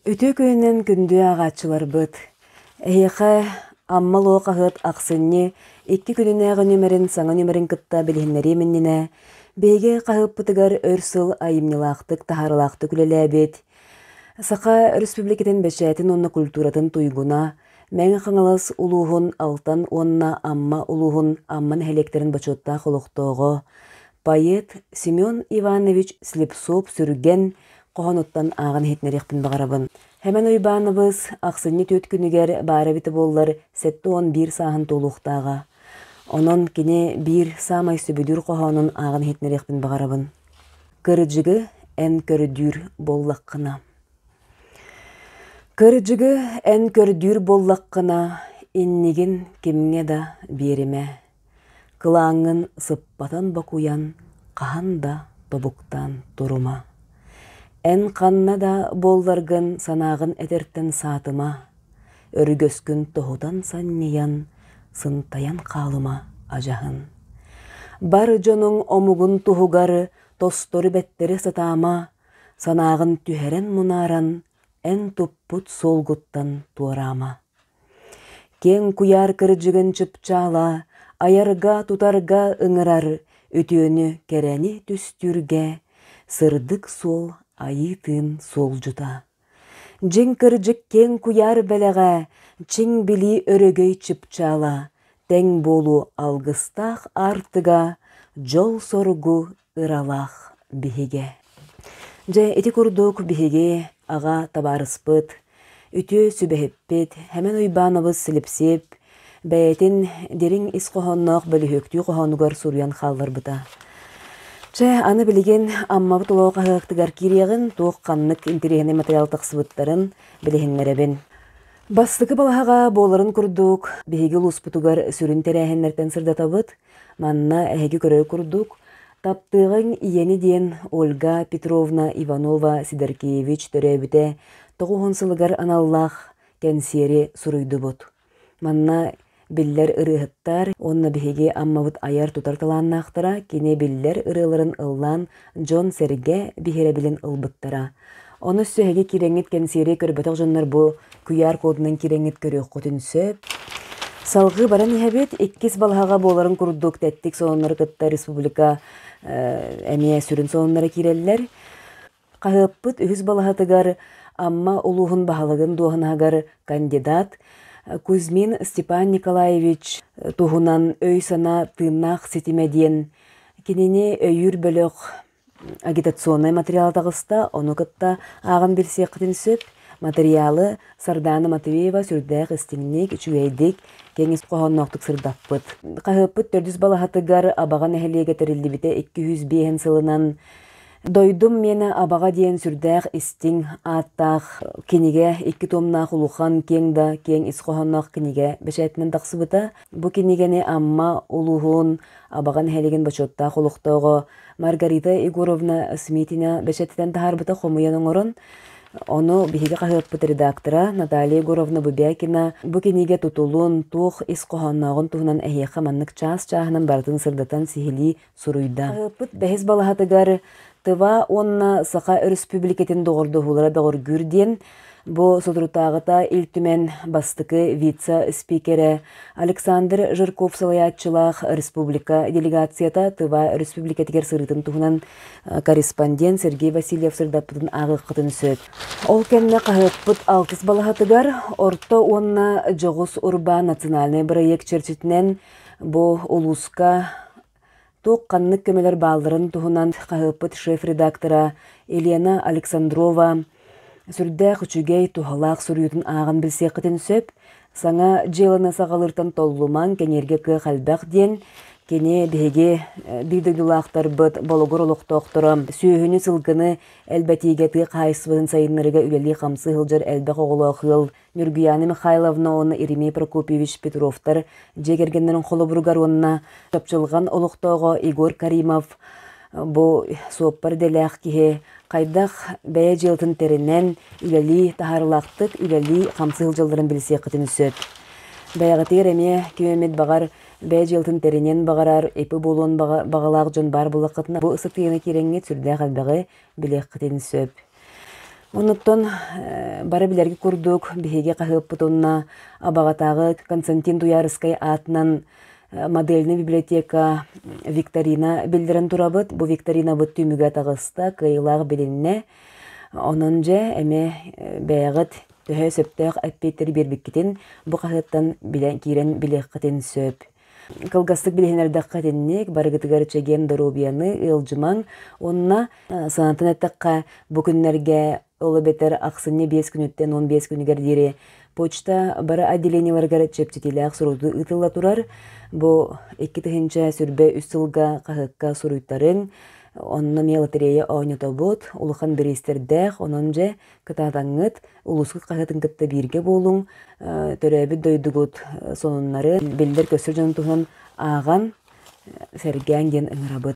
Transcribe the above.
Үтүө күнүнэн күндү ааҕааччыларбыт! Эһиэхэ Амма Луо хаһыат ахсынньы икки күнүнээҕи нүмерин саҥа нүмерин кытта билиһиннэриэм иннинэ, биһиги хаһыаппытыгар өр сыл айымньылаахтык, таһаарыылаахтык үлэлээбит Саха Өрөспүүбүлүкэтин бэчээтин уонна культуратын туйгуна, Мэҥэ Хаҥалас улууһун Алтан уонна Амма улууһун Амма нэһилиэктэрин бочуоттаах олохтооҕо, поэт Семен Иванович Слепцов-Сүргэн хоһоонуттан ааҕан иһитиннэриэхпин баҕарабын. Хэмэн Уйбаанабыс ахсынньы түөрт күнүгэр баара эбитэ буоллар 71 сааһын туолуохтааҕа. Онон кини биир саамай сөбүлүүр хоһоонун ааҕан иһитиннэриэхпин баҕарабын. Кырдьыгы эн көрдүүр буоллаххына. Кырдьыгы эн көрдүүр буоллаххына, иннигин кимҥэ да биэримэ. Кылааҥҥын сыппатан бокуйан, хаһан да тобуктаан турума. Эн ханна да буолларгын санааҕын этэртэн саатыма, өрүгөскүн тоһутан санньыйан, сынтайан хаалыма адьаһын. Бар дьонуҥ омугун туһугар тостору-бэттэри сатаама, санааҕын түһэрэн мунааран, эн туппут суолгуттан туораама. Киэҥ куйаар кырдьыгын чыпчаала, айарга-тутарга ыҥырар, үтүөнү-кэрэни түстүүргэ сырдык суол айыы тыын суолдьута. Дьиҥ кырдьык киэҥ куйаар бэлэҕэ, чиҥ билии өрөгөй чыпчаала, тэҥ буолуу алгыстаах аартыга, дьол-соргу ыралаах биһигэ. Дьэ, ити курдук биһиги аҕа табаарыспыт, үтүө сүбэһиппит Хэмэн Уйбаанабыс Силипсиэп бэйэтин дириҥ ис хоһоонноох бөлүһүөктүү хоһоонугар суруйан хаалларбыта. Чэ, аны билигин Аммабыт олоҕо хаһыаттыгар киириэҕин, туох ханнык интэриэһинэй материал тахсыбыттарын билиһиннэрэбин. Бастакы балаһаҕа буоларын курдук, биһиги улууспутугар сүрүн тэрээһиннэртэн сырдатабыт. Манна эһиги көрөр курдук, Таптыаҕыҥ ийэни диэн Ольга Петровна Иванова Сидоркеевич төрөөбүтэ 90 сылыгар аналлаах кэнсиэри суруйдубут. Манна биллэр ырыаһыттар уонна биһиги Аммабыт айар-тутар талааннаахтара кини биллэр ырыаларын ыллаан дьон-сэргэ биһирэбилин ылбыттара. Ону өссө эһиги киирэҥҥит кэнсиэри көрбөтөх дьоннор бу QR кодунан киирэҥҥит көрүөххүтүн сөп. Салгыы баран иһэбит. Иккис балаһаҕа буоларын курдук тэттик сонуннары кытта республика эмиэ сүрүн сонуннара киирэллэр. Хаһыаппыт үһүс балаһатыгар Амма улууһун баһылыгын дуоһунаһыгар кандидат Кузьмин Степан Николаевич туһунан өй-санаа тыыннаах ситимэ диэн кинини өйүүр бөлөх агитационнай материал таҕыста, ону кытта ааҕан билсиэххитин сөп. Материалы Сардаана Матвеева сүрдээх истиҥник, үчүгэйдик, киэҥ ис хоһоонноохтук сырдаппыт. Хаһыаппыт төрдүс балаһатыгар Абаҕа нэһилиэгэ тэриллибитэ 205 сылынан «Дойдум миэнэ Абаҕа» диэн сүрдээх истиҥ ааттаах кинигэ, икки туомнаах улахан, киэҥ да киэҥ ис хоһоонноох кинигэ бэчээтинэн тахсыбыта. Бу кинигэни Амма улууһун Абаҕа нэһилиэгин бочуоттаах олохтооҕо Маргарита Егоровна Смитина бэчээтинэн таһаарбыта хомуйан оҥорон, ону биһиги хаһыаппыт редактора Наталья Егоровна Бубякина бу кинигэ тутулун, туох ис хоһооннооҕун туһунан эһиэхэ маннык чаас-чааһынан барытын сырдатан сиһилии суруйда. Хаһыаппыт бэһис балаһатыгар Тыва уонна Саха Өрөспүүбүлүкэтин доҕордоһуулара бөҕөргүүр диэн Бу соторутааҕыта Ил Түмэн бастакы вице-спикерэ Александр Жирков салайааччылаах республика делегацията Тыва Өрөспүүбүлүкэтигэр сырыытын туһунан корреспондент Сергей Васильев сырдаппытын ааҕыаххытын сөп. Ол кэннэ хаһыаппыт алтыс балаһатыгар орто уонна дьоҕус урбаан национальнай бырайыак чэрчитинэн бу улууска Туох-ханнык көмөлөр баалларын туһунан хаһыаппыт шеф-редактора Елена Александрова сүрдээх үчүгэй, туһалаах суруйуутун ааҕан билсиэххитин сөп. Саҥа дьыаланы саҕалыыртан толлумаҥ, кэҥииргэ кыах элбэх диэн кини биһиги биир дойдулаахтарбыт Болугур олохтоохторо сүөһүнү, сылгыны элбэтиигэ тыа хаһаайыстыбатын сайыннарыыга үлэлии-хамсыы сылдьар элбэх оҕолоох ыал Ньургуйаана Михайловна уонна Еремей Прокопьевич Петровтар дьиэ кэргэннэрин холобуругар уонна Чапчылҕан олохтооҕо Егор Каримов бу суоппар идэлээх киһи хайдах бэйэ дьыалатын тэринэн үлэлии таһаарыылаахтык үлэлии хамсыы сылдьалларын билсиэххитин сөп. Бэйэҕитигэр эмиэ ким эмит баҕар бэйэ дьыалатын тэриниэн баҕарар, ИП буолуон баҕалаах дьон баар буоллаххытына бу ыстатыйаны киирэҥҥит сүрдээх элбэҕи билиэххитин сөп. Онуттан бары билэргэ курдук биһиги хаһыаппыт уонна Абаҕатааҕы Константин Туйаарыскай аатынан модельнай библиотека викторина биллэрэн турабыт. Бу викторинабыт түмүгэ таҕыста, кыайыылаах билиннэ. Онон дьэ эмиэ бэйэҕит төһө сөптөөх эппиэттэри биэрбиккитин бу хаһыаттан билэн киирэн билиэххитин сөп. Кылгастык билиһиннэрдэххэ итинник, барыгытыгар чэгиэн доруобуйаны, ыалдьымаҥ уонна санатан эттэххэ, бу күннэргэ ол эбэтэр ахсынньы 5 күнүттэн 15 күнүгэр диэри почта бары отделениеларыгар чэпчэтиилээх суруйуу ыытылла турар. Бу 2023 сылга хаһыакка суруйтарыҥ, онно эмиэ лотерея оонньотобут, улахан бириистэрдээх, онон дьэ кытаатаҥҥыт, улуускут хаһыатын кытта бииргэ буолуҥ, төрөөбүт дойдугут сонуннары, биллэр-көстөр дьон туһунан ааҕан, сэргээҥ диэн ыҥырабыт.